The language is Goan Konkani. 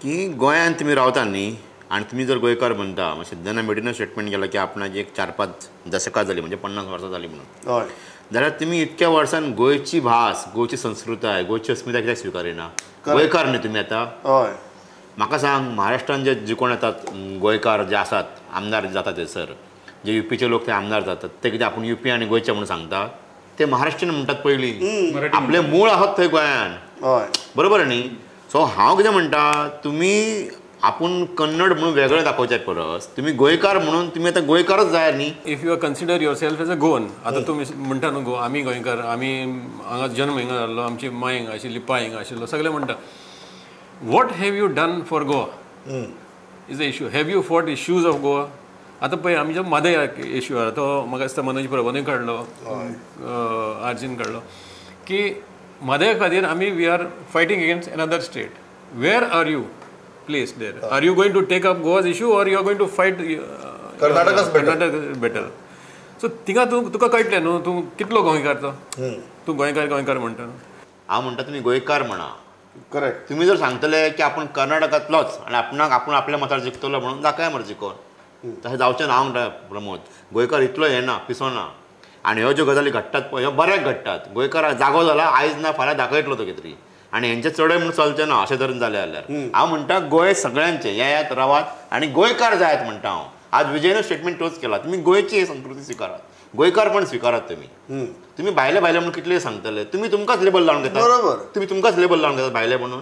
की गोंयांत तुमी रावता न्ही आनी तुमी जर गोंयकार म्हणटा, सिद्धाना मेडिनो स्टेटमेंट केला की आपणाची एक 4-5 दशकां जाली, म्हणजे 50 वर्सां जाली म्हणून, हय, जाल्यार तुमी इतक्या वर्सान गोंयची भास, गोंयची संस्कृताय, गोंयची अस्मिताय कित्याक स्विकारिना? गोंयकार न्ही तुमी आतां? हय. म्हाका सांग, महाराष्ट्रान जे जिकोण येतात गोंयकार जे आसात, आमदार जातात थंयसर, जे युपीचे लोक ते आमदार जातात, ते कितें आपूण युपी आनी गोंयचे म्हणून सांगता? ते महाराष्ट्रीयन म्हणटात पयलीं, आपले मूळ आहात थंय गोंयान. हय, बरोबर न्ही? सो हांव कितें म्हणटा, तुमी आपूण कन्नड म्हणून वेगळें दाखोवचे परस तुमी गोंयकार म्हणून तुमी आतां गोंयकारच जाय न्ही. If you are consider yourself as a Goan, आतां तुमी म्हणटा न्हू गो, आमी गोंयकार, आमी हांगा जन्म हिंगा जाल्लो, आमची माय हिंगा आशिल्ली, पाय हिंगा आशिल्लो, सगळे म्हणटा. What have you done for Goa is the issue. Have you fought issues of Goa? आतां पळय आमचो म्हादय इश्यू आहा, तो म्हाका दिसता मनोज प्रभुनूय काडलो, आर्जीन काडलो, की म्हादय खातीर आमी we are fighting against another state. Where are you placed there? Are you going to take up Goa's issue or you are going to fight Karnataka's better? Karnataka better. So थिंगा तूं तुका कळटलें न्हू तूं कितलो गोंयकार तो, तूं गोंयकार गोंयकार म्हणटा न्हू. हांव म्हणटा तुमी गोंयकार म्हणा. करेक्ट. तुमी जर सांगतले की आपूण कर्नाटकांतलोच आनी आपणाक आपूण आपल्या मतार जिखतलो म्हणून दाखय मरे जिखोन, तशें जावचें ना. हांव म्हणटा प्रमोद, गोंयकार इतलो हें ना, पिसो ना. आनी ह्यो ज्यो गजाली घडटात पळय, ह्यो बऱ्याक घडटात. गोंयकार जागो जाला, आयज ना फाल्यां दाखयतलो तो कितें तरी, आनी हेंचें चडय म्हणून चलचें ना अशें तरेन जालें जाल्यार. हांव म्हणटा गोंय सगळ्यांचें, येयात रावात आनी गोंयकार जायात म्हणटा हांव. आज विजयन स्टेटमेंट तोच केला, तुमी गोंयची संस्कृती स्विकारात, गोंयकार पण स्विकारात तुमी. तुमी भायले भायले म्हणून कितले सांगतले, तुमी तुमकांच लेबल लावन घेतात. बरोबर. तुमी तुमकांच लेबल लावन घेतात भायले म्हणून.